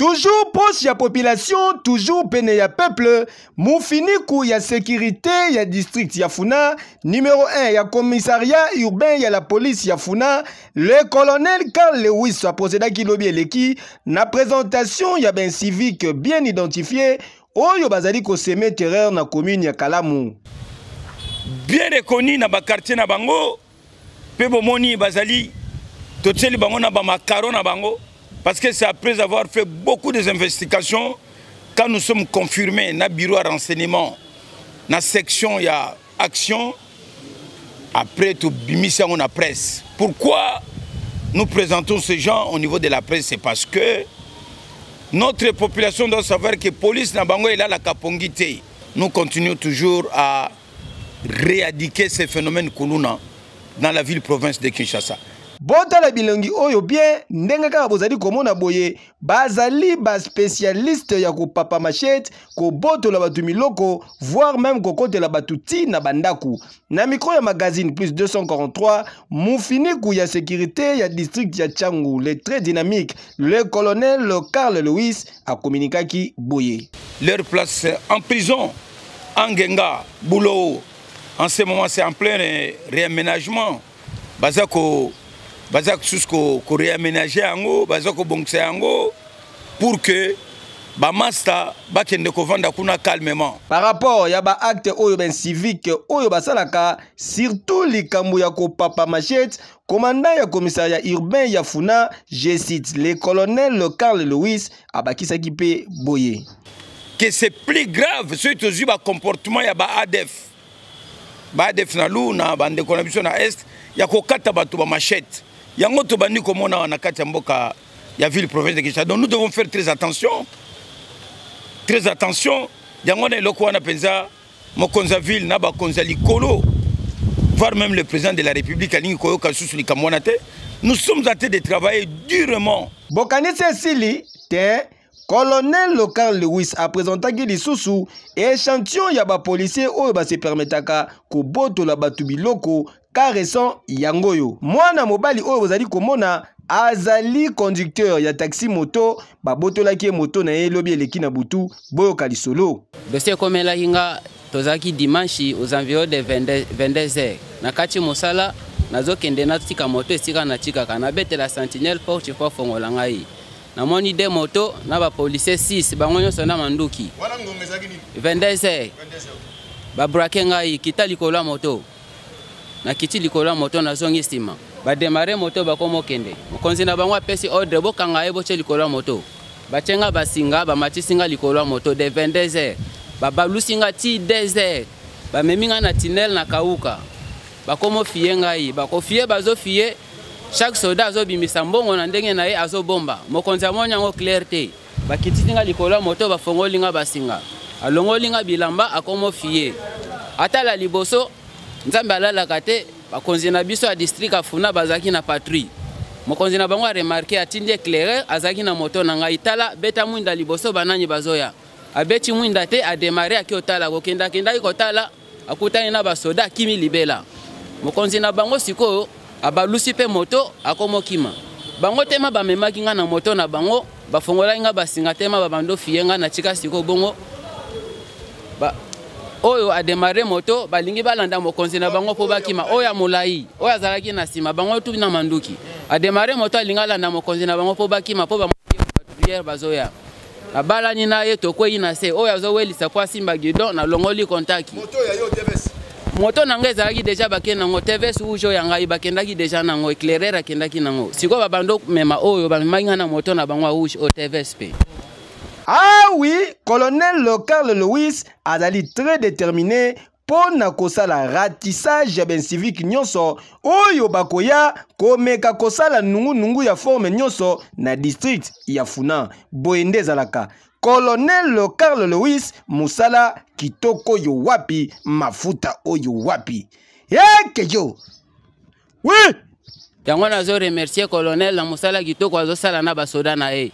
Toujours proche ya population, toujours pene ya peuple, mufiniku ya sécurité ya district ya Funa, numéro 1 ya commissariat urbain ya la police ya Funa, le colonel Carl Lewis aprocédaki lobi eleki na présentation ya ben civique bien identifié oyo bazali kosemer terreur na commune ya Kalamu. Bien reconnu na ba quartier na bango pe bomoni bazali totieli bango na ba macaron na bango parce que c'est après avoir fait beaucoup des investigations quand nous sommes confirmés na bureau à renseignement na section ya action après tobimisi yango na presse. Pourquoi nous présentons ces gens au niveau de la presse? C'est parce que notre population doit savoir que police na bango elalaka pongi te. Nous continuons toujours à réadiquer ces phénomènes kuluna dans la ville-province de Kinshasa. Botala bilongi oyo bien, ndenge kaka bozali komona boye, bazali ba spécialiste ya kopapa machette, kobotola bato miloko, voire même kokotela bato ti na bandaku. Na micro ya magazine Plus 243, mufiniku ya sécurité ya district ya Tshangu, le très dynamique, le colonel Carl Lewis akomunikaki boye. Leur place en prison, Angenga, Boulot, en ce moment c'est en plein réaménagement. Baza ko, baza sus ko, ko réaménager yango, baza ko bongisa yango pour que ba master bakende kovanda kuna calmement. Par rapport ya ba acte oyo ben civique oyo basalaka surtout likambo ya kopapa machette, commandant ya commissariat urbain ya Funa, je cite le colonel Carl Lewis abakisaki pe boye. Que c'est plus grave soki tozwi ba comportement ya ba ADF. Ba ADF na lu na bandeko na biso na est ya kokata bato ba machette. Yango tobandi komona na kati ya mboka ya ville province de Kinshasa. Donc nous devons faire très attention. Très attention. Yango na eloko wana penza mokonzi ya ville na bakonzi ya likolo, voire même le président de la République alingi koyoka susu likambo wana te. Nous sommes en train de travailler durement. Bokanisi esili te. Colonel Carl Lewis a présentaki lisusu échantillon ya ba policier oyo ba se permettaka kobotola bato biloko caressant yangoyo. Mwana mobali oyo bozali komona azali conducteur ya taxi moto, babotolaki ye moto na ye lobi eleki na butu, boyoka lisolo. Dossier ekomelaki nga tozalaki dimanche aux environs de 22 heures. Na kati mosala nazokende natika moto esika natikaka, nabetela sentinelle porte po afongola ngai. Namoni deux moto na ba policier 6 bango nyonso na manduki. Wana ngonga ezalaki nini? 22 heures. 22 heures. Ba braquer ngai, kita likolo ya moto. Nakiti likolo ya moto, nazongi nsima. Ba démarrer moto bakomokende. Mokonzi na bango apesi ordre bokanga ye botie likolo ya moto. Batie nga basinga, bamatisi nga likolo ya moto de 22 heures. Babalusi nga ti 2 heures. Bamemi nga na tunnel na Kauka. Bakomofie ngai, bakofie bazofie. Chaque soldat azobimisa mbongo na ndenge na ye azobomba. Mokonzi amoni yango clair te. Bakitisi nga likolo ya moto, bafongoli nga basinga. Alongoli nga bilamba, akomofie. Atala liboso, Nzambe alalaka te, bakonzi na biso ya district ya Funa bazalaki na patrouille. Mokonzi na bango a remarqué, atindi éclaireur, azalaki na moto na ngai. Tala, beta mwinda liboso, banani bazoya. Abeti mwinda te, a démarré, aki otala, kokenda, akendaki kotala, akutani na basoda, akimi libela. Mokonzi na bango sikoyo abalusi pe moto, akomokima. Bango tema bamemaki nga na moto na bango, bafongolaki nga basinga tema babando fiye nga na tika sikoyo bongo. Ba, oyo a démarré moto, balingi balanda mokonzi na bango po bakima. Oyo ya molai, oyo azalaki na nsima, bango tu na manduki. A démarré moto, alingi alanda mokonzi na bango po bakima, po ba patrouilleur bazoya. Abalani na ye, tokwei na se. Oyo azowelisa po asimba guidon, nalongoli contact. Moto ya yo TVS. Moto na ngai ezalaki déjà bakende nango, TVS rouge oyo ya ngai bakendaki déjà nango, éclaireur akendaki nango. Sikoyo babando mema oyo bamemaki ngai na moto na bango ya rouge oyo TVS pe. Ah oui, colonel Carl Lewis azali très déterminé mpo na kosala ratissage ya ben civique nyonso oyo bakoya komeka kosala nungu-nungu ya forme nyonso na district ya Funa. Boye nde ezalaka. Colonel Carl Lewis, mosala kitoko yo wapi, mafuta oyo wapi. Ekeyo. Oui! Yango nazo remercier colonel na mosala kitoko azosala na basoda na ye.